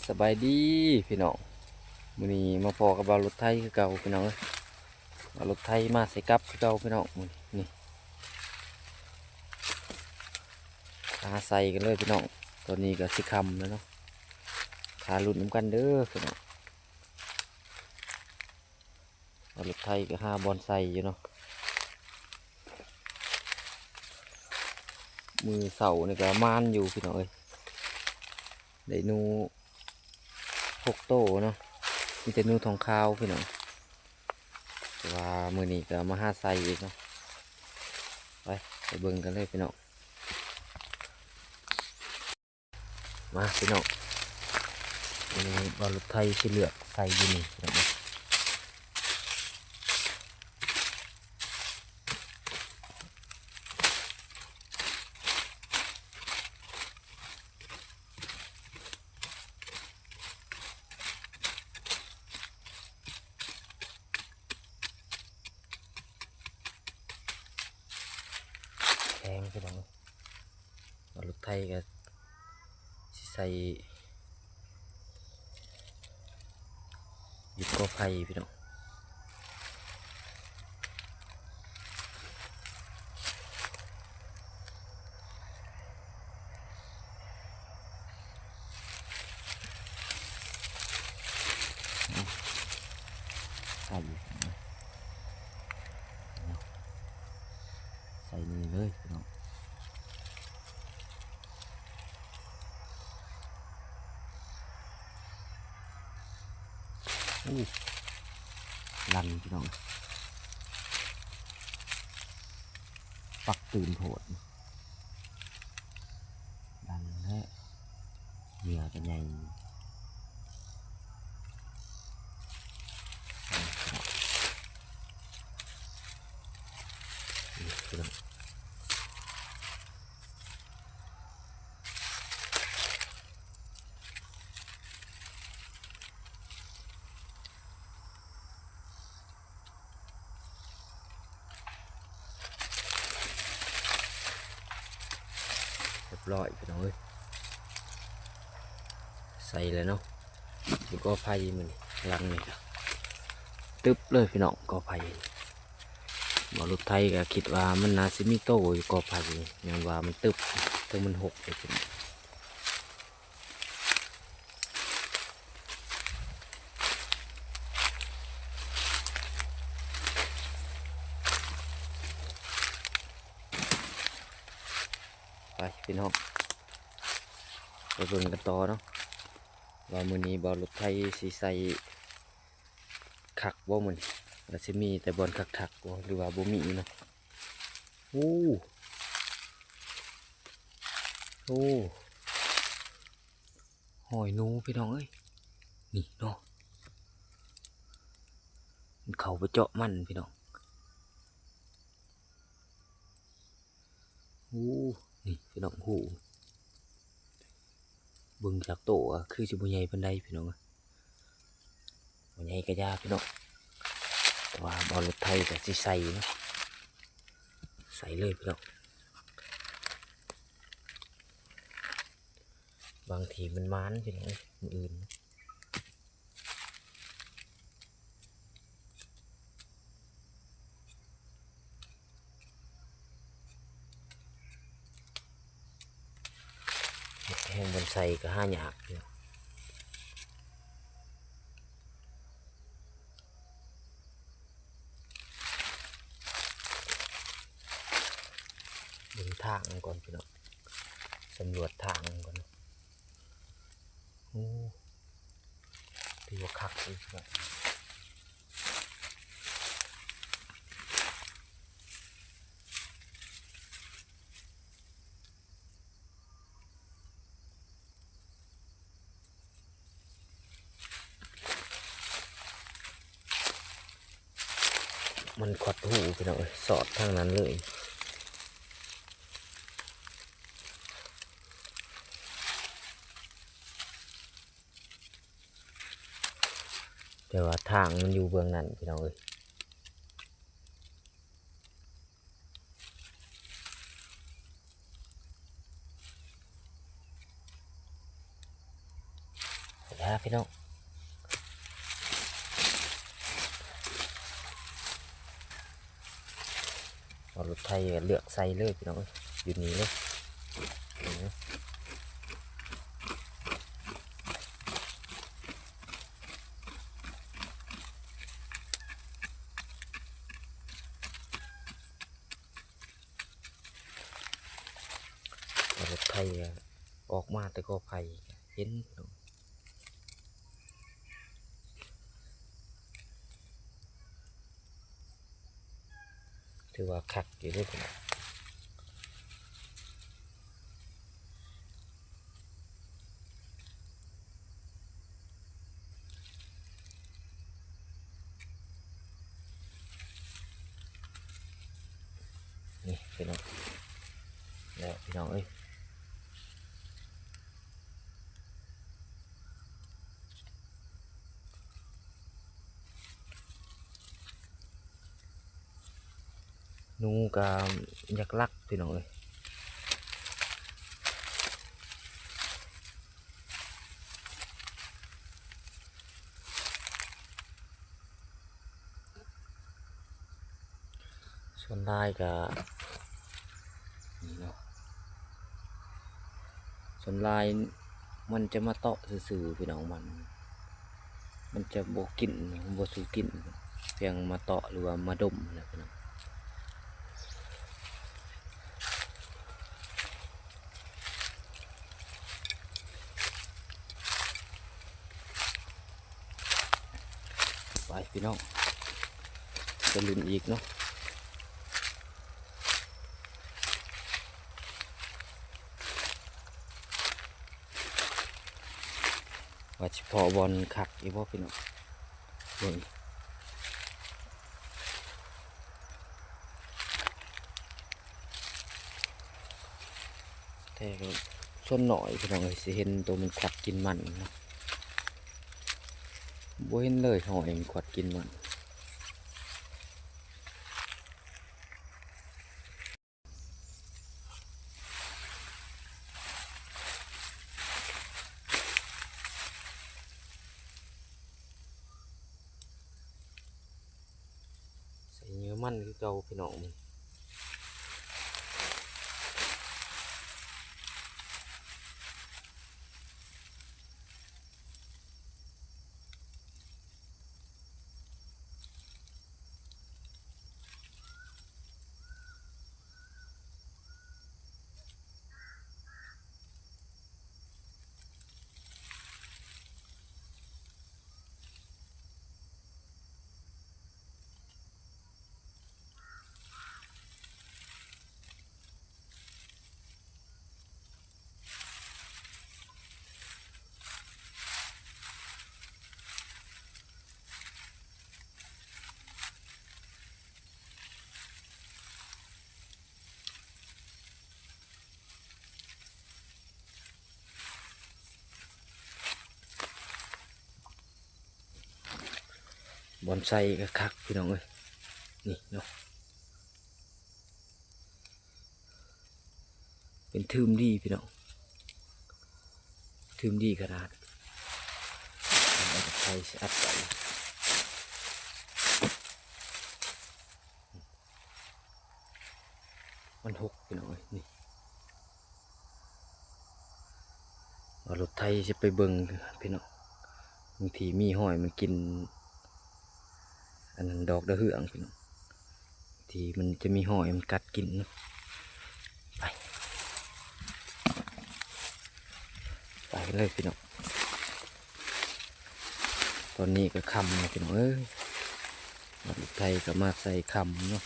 ສະບາຍດີພີ່ນ້ອງ, ມື້ນີ້ມາພໍ້ກັບບ່າວລົດໄຖຄືເກົ່າພີ່ນ້ອງເອີຍ. ບ່າວລົດໄຖມາໃສ່ກັບຄືເກົ່າພີ່ນ້ອງ. ມື້ນີ້ ນີ້ ຫາໃສ່ກັນເລີຍພີ່ນ້ອງ. ຕອນນີ້ກໍຊິຄ່ຳແລ້ວເນາະ, ຖ້າລຸ້ນນຳກັນເດີພີ່ນ້ອງ. ເອົາລົດໄຖກໍຫາບ່ອນໃສ່ຢູ່ເນາະ. ມື້ເຊົ້ານີ້ກໍໝານຢູ່ພີ່ນ້ອງເອີຍ, ໄດ້ໜູຫົກໂຕເນາະ, ມີແຕ່ໜູທອງຂາວພີ່ນ້ອງ. ແຕ່ວ່າມື້ນີ້ກໍມາຫາໃສ່ອີກເນາະ. ໄປ ໄປເບິ່ງກັນເລີຍພີ່ນ້ອງ. ມາພີ່ນ້ອງ, ອັນນີ້ບ່າວລົດໄຖຊິເລືອກໃສ່ຢູ່ນີ້ພີ່ນ້ອງ. ແຂງພີ່ນ້ອງ. ເອົາລົດໄຖກໍຊິໃສ່ຢູ່ກໍໄຜ່ພີ່ນ້ອງ. ໃສ່ ໃສ່ນີ້ເລີຍພີ່ນ້ອງ. ໂອ້ ລັນພີ່ນ້ອງ, ປັກຕື່ນໂພດ. ດັນແທ້ ເຫຍື່ອກໍໃຫຍ່. ຮຽບຮ້ອຍພີ່ນ້ອງເອີຍ, ໃສ່ແລ້ວເນາະ. ຢູ່ກໍໄຜ່ມື້ນີ້ ຫຼັງນີ້ກໍຕຶບເລີຍພີ່ນ້ອງ, ກໍໄຜ່. ບ່າວລົດໄຖກໍຄິດວ່າມັນໜ້າຊິມີໂຕຢູ່ກໍໄຜ່ນີ້, ຍ້ອນວ່າມັນຕຶບ ເຖິງມັນຫົກເດ້ພີ່ນ້ອງ. ໄປພີ່ນ້ອງ ໄປເບິ່ງກັນຕໍ່ເນາະ ວ່າມື້ນີ້ບ່າວລົດໄຖຊິໃສ່ຄັກບໍ່ມື້ນີ້, ວ່າຊິມີແຕ່ບ່ອນຄັກໆບໍ່ ຫຼືວ່າບໍ່ມີເນາະ. ໂອ້ ໂອ້ ຮອຍໜູພີ່ນ້ອງເອີຍ ນີ້ເນາະ, ມັນເຂົ້າໄປເຈາະມັນພີ່ນ້ອງ. ໂອ້ ນີ້ພີ່ນ້ອງ ໂອ້ ເບິ່ງຈາກໂຕກໍຄືຊິບໍ່ໃຫຍ່ປານໃດພີ່ນ້ອງ. ບໍ່ໃຫຍ່ກະຢ່າພີ່ນ້ອງ, ແຕ່ວ່າບ່າວລົດໄຖກະຊິໃສ່ເນາະ, ໃສ່ເລີຍພີ່ນ້ອງ. ບາງທີມັນໝານພີ່ນ້ອງເອີຍ ມື້ອື່ນ. ເຮັດແຮງບ່ອນໃສ່ກໍຫາຍາກຢູ່. ເບິ່ງທາງມັນກ່ອນພີ່ນ້ອງ, ສຳຫຼວດທາງມັນກ່ອນ. ໂອ້ ຖືວ່າຄັກເລີຍ. ມັນຂອດຫູພີ່ນ້ອງເອີຍ, ສອດທາງນັ້ນເລີຍ. ແຕ່ວ່າທາງມັນຢູ່ເບື້ອງນັ້ນພີ່ນ້ອງເອີຍ. ໂອ້ ພີ່ນ້ອງ ເອົາລົດໄຖເລືອກໃສ່ເລີຍພີ່ນ້ອງເອີຍ ຢູ່ນີ້ເລີຍ. ເອົາລົດໄຖອອກມາແຕ່ກໍໄຜ່ເຫັນ ຖືວ່າຄັກຢູ່ເດ້ພີ່ນ້ອງ. ນີ້ພີ່ນ້ອງ ແລ້ວພີ່ນ້ອງເອີຍ ໜູກໍຢາກລັກພີ່ນ້ອງເອີຍ. ສ່ວນຫຼາຍກໍ ນີ້ເນາະ ສ່ວນຫຼາຍມັນຈະມາເຕາະຊື່ໆ ພີ່ນ້ອງ ມັນ ມັນຈະບໍ່ກິນ ບໍ່ສູ້ກິນ ພຽງມາເຕາະ ຫຼືວ່າມາດົມຫັ້ນແຫຼະພີ່ນ້ອງ. ໄປພີ່ນ້ອງ ໄປລຸ້ນອີກເນາະ ວ່າຊິພໍ້ບ່ອນຄັກອີກບໍ່ພີ່ນ້ອງ ເບິ່ງ. ແຕ່ກໍສ່ວນໜ້ອຍພີ່ນ້ອງເອີຍ ຊິເຫັນໂຕມັນຂວັດກິນມັນເນາະ ບໍ່ເຫັນເລີຍ ຫອຍມັນຂວັດກິນມັນ. ໃສ່ເຫຍື່ອມັນຄືເກົ່າພີ່ນ້ອງ. ບ່ອນໃສ່ກໍຄັກພີ່ນ້ອງເອີຍ ນີ້ເນາະ ເປັນທຶມດີພີ່ນ້ອງ ທຶມດີຂະໜາດ ເອົາໄປໃສ່ອັດໄປ. ມັນຫົກພີ່ນ້ອງເອີຍ ນີ້ ເອົາລົດໄຖຊິໄປເບິ່ງພີ່ນ້ອງ ບາງທີມີຫອຍມັນກິນ ອັນນັ້ນ ດອກດາວເຮືອງພີ່ນ້ອງ ທີ່ມັນຈະມີຫອຍມັນກັດກິນເນາະ. ໄປ ໄປເລີຍພີ່ນ້ອງ. ຕອນນີ້ກໍຄ່ຳແລ້ວພີ່ນ້ອງເອີຍ ລົດໄຖກໍມາໃສ່ຄ່ຳເນາະ.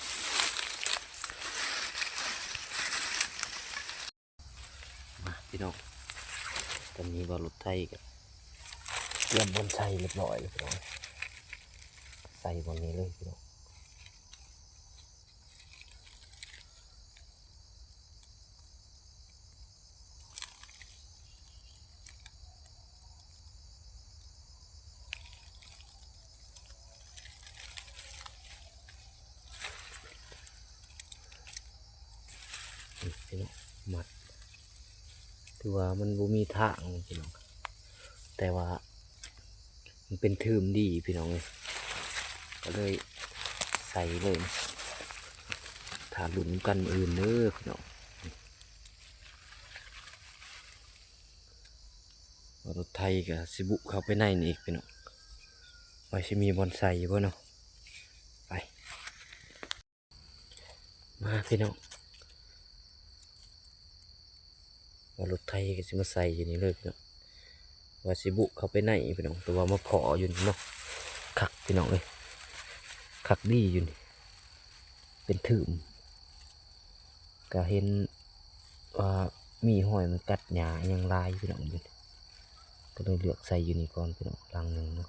ມາພີ່ນ້ອງ ຕອນນີ້ວ່າລົດໄຖກໍຕຽມບ່ອນໃສ່ຮຽບຮ້ອຍແລ້ວພີ່ນ້ອງ ໃສ່ບ່ອນນີ້ເລີຍພີ່ນ້ອງ. ນີ້ພີ່ນ້ອງ ມັດ ຖືວ່າມັນບໍ່ມີທາງພີ່ນ້ອງ ແຕ່ວ່າ ມັນເປັນຖືມດີພີ່ນ້ອງເອີຍ ກໍເລີຍໃສ່ເລີຍ. ຖ້າລຸ້ນນຳກັນມື້ອື່ນເດີພີ່ນ້ອງ. ວ່າລົດໄຖກໍຊິບຸເຂົ້າໄປໃນນີ້ອີກພີ່ນ້ອງ ວ່າຊິມີບ່ອນໃສ່ບໍ່ເນາະ. ໄປ ມາພີ່ນ້ອງ ວ່າລົດໄຖກໍຊິມາໃສ່ຢູ່ນີ້ເລີຍພີ່ນ້ອງ ວ່າຊິບຸເຂົ້າໄປໃນພີ່ນ້ອງ ແຕ່ວ່າມາພໍ້ຢູ່ນີ້ເນາະ. ຄັກພີ່ນ້ອງເອີຍ ຄັກດີຢູ່ນີ້ ເປັນຖືມ ກະເຫັນວ່າມີຮອຍມັນກັດຫຍ້າຫຍັງຫຼາຍພີ່ນ້ອງ ກໍເລີຍເລືອກໃສ່ຢູ່ນີ້ກ່ອນພີ່ນ້ອງ ຫຼັງໜຶ່ງເນາະ.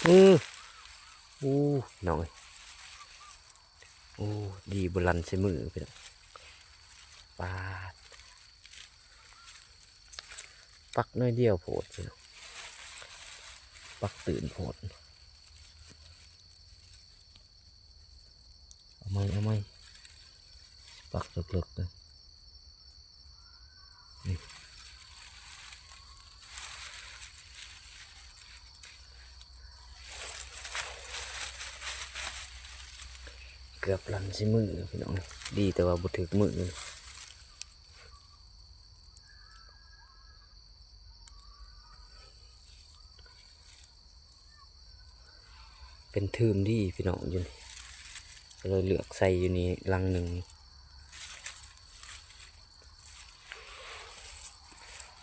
ເອີ ໂອ້ ພີ່ນ້ອງເອີຍ ໂອ້ ດີບໍ່ລັ່ນໃສ່ມືພີ່ນ້ອງ. ປາດ ປັກໜ້ອຍດຽວໂພດ ພີ່ນ້ອງ ປັກຕື້ນໂພດ. ເອົາໃໝ່ ເອົາໃໝ່ ປັກເລິກໆ ເດີ ນີ້ ເກືອບລັ່ນໃສ່ມືພີ່ນ້ອງ ດີແຕ່ວ່າບໍ່ຖືກມື. ເປັນຖືມດີພີ່ນ້ອງ ຢູ່ນີ້ ກໍເລີຍເລືອກໃສ່ຢູ່ນີ້ຫຼັງໜຶ່ງ.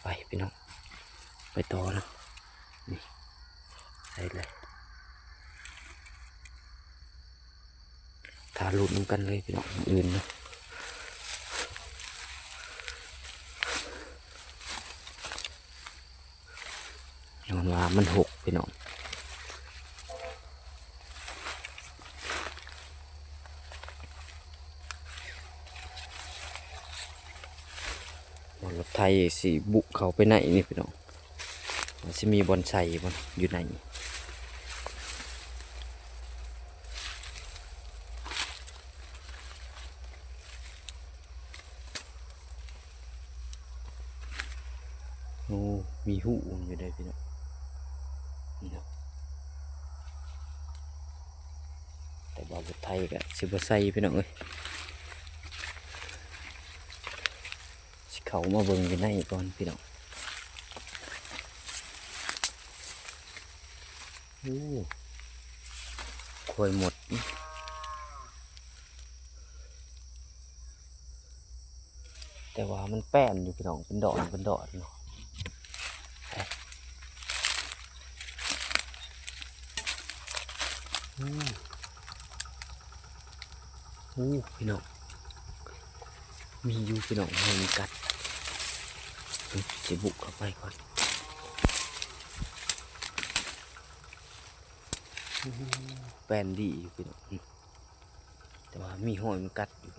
ໄປພີ່ນ້ອງ ໄປຕໍ່ເນາະ ນີ້ ໃສ່ເລີຍ. ຖ້າລຸ້ນນຳກັນເລີຍພີ່ນ້ອງ ມື້ອື່ນເນາະ ຍ້ອນວ່າມັນຫົກພີ່ນ້ອງ. ວ່າລົດໄຖຊິບຸເຂົ້າໄປໃນນີ້ພີ່ນ້ອງ ວ່າຊິມີບ່ອນໃສ່ບໍ່ຢູ່ໃນ. ໂອ້ ມີຮູຢູ່ເດ້ພີ່ນ້ອງ ນີ້ເນາະ ແຕ່ວ່າລົດໄຖກໍຊິບໍ່ໃສ່ພີ່ນ້ອງເອີຍ. ຊິເຂົ້າມາເບິ່ງຢູ່ໃນກ່ອນພີ່ນ້ອງ. ໂອ້ ຄວາຍໝົດ ແຕ່ວ່າມັນແປ້ນຢູ່ພີ່ນ້ອງ ເປັນດອນ ເປັນດອນເນາະ. ໂອ້ ໂອ້ ພີ່ນ້ອງ ມີຢູ່ພີ່ນ້ອງ ໃຫ້ມັນກັດ ຊິບຸເຂົ້າໄປກ່ອນ. ໂອ້ ແປ້ນດີຢູ່ພີ່ນ້ອງ ແຕ່ວ່າມີຮອຍມັນກັດຢູ່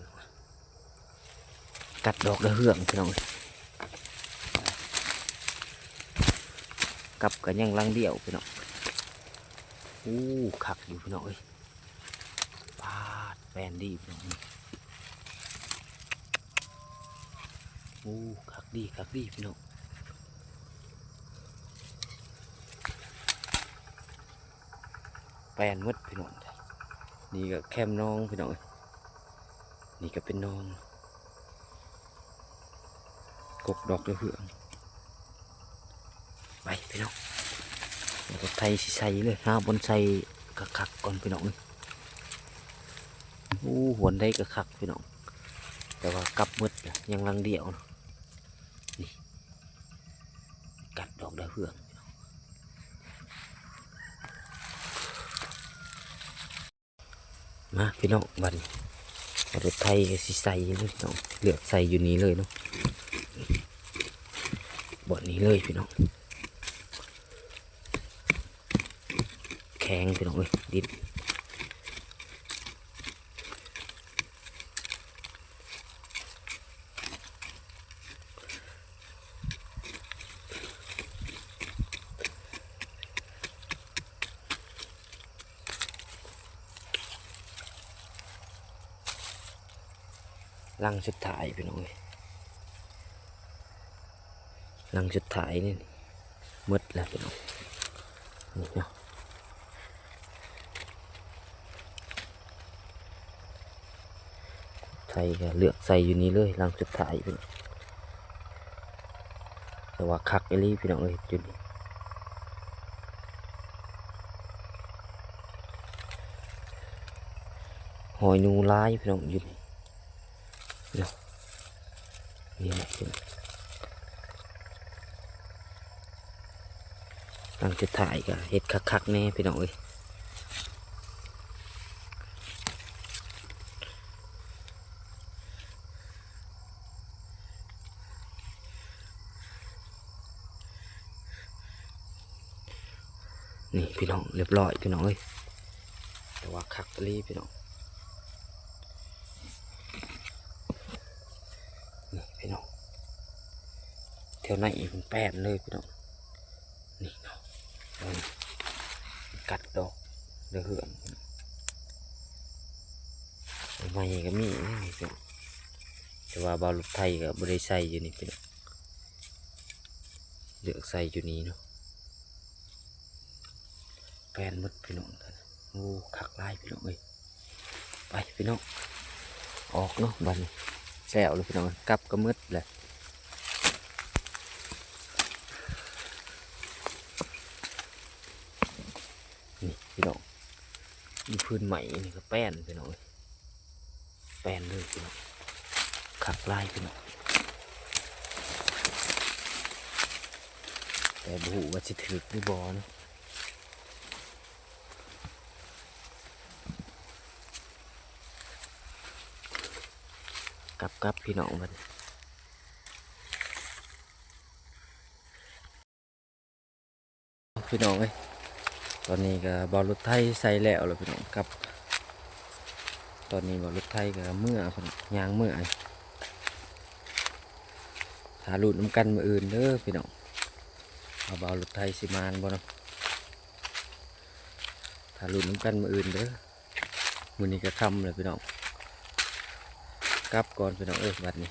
ກັດດອກດາວເຮືອງພີ່ນ້ອງ. ກັບກໍຍັງຫຼັງດຽວພີ່ນ້ອງ. ໂອ້ ຄັກຢູ່ພີ່ນ້ອງເອີຍ ປາດ ແປ້ນດີພີ່ນ້ອງ. ໂອ້ ຄັກດີ ຄັກດີພີ່ນ້ອງ ແປ້ນໝົດພີ່ນ້ອງ. ນີ້ກໍແຄມໜອງພີ່ນ້ອງເອີຍ ນີ້ກໍເປັນໜອງ ກົກດອກດາວເຮືອງ. ໄປພີ່ນ້ອງ ເອົາລົດໄຖຊິໃສ່ເລີຍ ຫາບ່ອນໃສ່ຄັກໆກ່ອນພີ່ນ້ອງເອີຍ. ໂອ້ ບ່ອນໃດກໍຄັກພີ່ນ້ອງ ແຕ່ວ່າກັບໝົດ ຍັງຫຼັງດຽວເນາະ. ນີ້ ກັດດອກດາວເຮືອງ. ມາພີ່ນ້ອງ ບັດນີ້ເອົາລົດໄຖຊິໃສ່ເລີຍພີ່ນ້ອງ ເລືອກໃສ່ຢູ່ນີ້ເລີຍເນາະ ບ່ອນນີ້ເລີຍພີ່ນ້ອງ. ແຂງພີ່ນ້ອງເອີຍ ດິນ. ຫຼັງສຸດທ້າຍພີ່ນ້ອງເອີຍ ຫຼັງສຸດທ້າຍນີ້ ໝົດແລ້ວພີ່ນ້ອງ ນີ້ເນາະ. ໄຖກໍເລືອກໃສ່ຢູ່ນີ້ເລີຍ ຫຼັງສຸດທ້າຍພີ່ນ້ອງ ແຕ່ວ່າຄັກອີ່ຫຼີພີ່ນ້ອງເອີຍ ຈຸດນີ້ ຮອຍໜູຫຼາຍພີ່ນ້ອງ ຢູ່ນີ້ເນາະ ນີ້ແຫຼະພີ່ນ້ອງ. ຫຼັງສຸດທ້າຍກໍເຮັດຄັກໆແດ່ພີ່ນ້ອງເອີຍ ນີ້ພີ່ນ້ອງ ຮຽບຮ້ອຍພີ່ນ້ອງເອີຍ ແຕ່ວ່າຄັກອີ່ຫຼີພີ່ນ້ອງ. ນີ້ພີ່ນ້ອງ ແຖວໃນນີ້ເປັນແປ້ນເລີຍພີ່ນ້ອງ ນີ້ເນາະ ເບິ່ງ ກັດດອກເຫຼືອເຮືອນ ໃໝ່ກໍມີນີ້ພີ່ນ້ອງ ແຕ່ວ່າບ່າວລົດໄຖກໍບໍ່ໄດ້ໃສ່ຢູ່ນີ້ພີ່ນ້ອງ ເລືອກໃສ່ຢູ່ນີ້ເນາະ. ແປ້ນໝົດພີ່ນ້ອງ ໂອ້ ຄັກຫຼາຍພີ່ນ້ອງເອີຍ ໄປພີ່ນ້ອງ ອອກເນາະ ບັດນີ້ແລ້ວເລີຍພີ່ນ້ອງ ກັບກໍໝົດແຫຼະ ນີ້ພີ່ນ້ອງ ຢູ່ພື້ນໃໝ່ນີ້ກໍແປ້ນພີ່ນ້ອງເອີຍ ແປ້ນເລີຍພີ່ນ້ອງ ຄັກຫຼາຍພີ່ນ້ອງ ແຕ່ບໍ່ຮູ້ວ່າຊິຖືກຫຼືບໍ່ເນາະ. ກັບກັບພີ່ນ້ອງບັດນີ້ ພີ່ນ້ອງເອີຍ ຕອນນີ້ກໍບ່າວລົດໄຖໃສ່ແລ້ວແລ້ວພີ່ນ້ອງ ກັບ ຕອນນີ້ບ່າວລົດໄຖກໍເມືອພຸ້ນ ຍ່າງເມືອ ຖ້າລຸ້ນນຳກັນມື້ອື່ນເດີພີ່ນ້ອງ ວ່າບ່າວລົດໄຖຊິມານບໍ່ເນາະ ຖ້າລຸ້ນນຳກັນມື້ອື່ນເດີ. ມື້ນີ້ກໍຄ່ຳແລ້ວພີ່ນ້ອງ ກັບກ່ອນພີ່ນ້ອງເອີຍ ບັດນີ້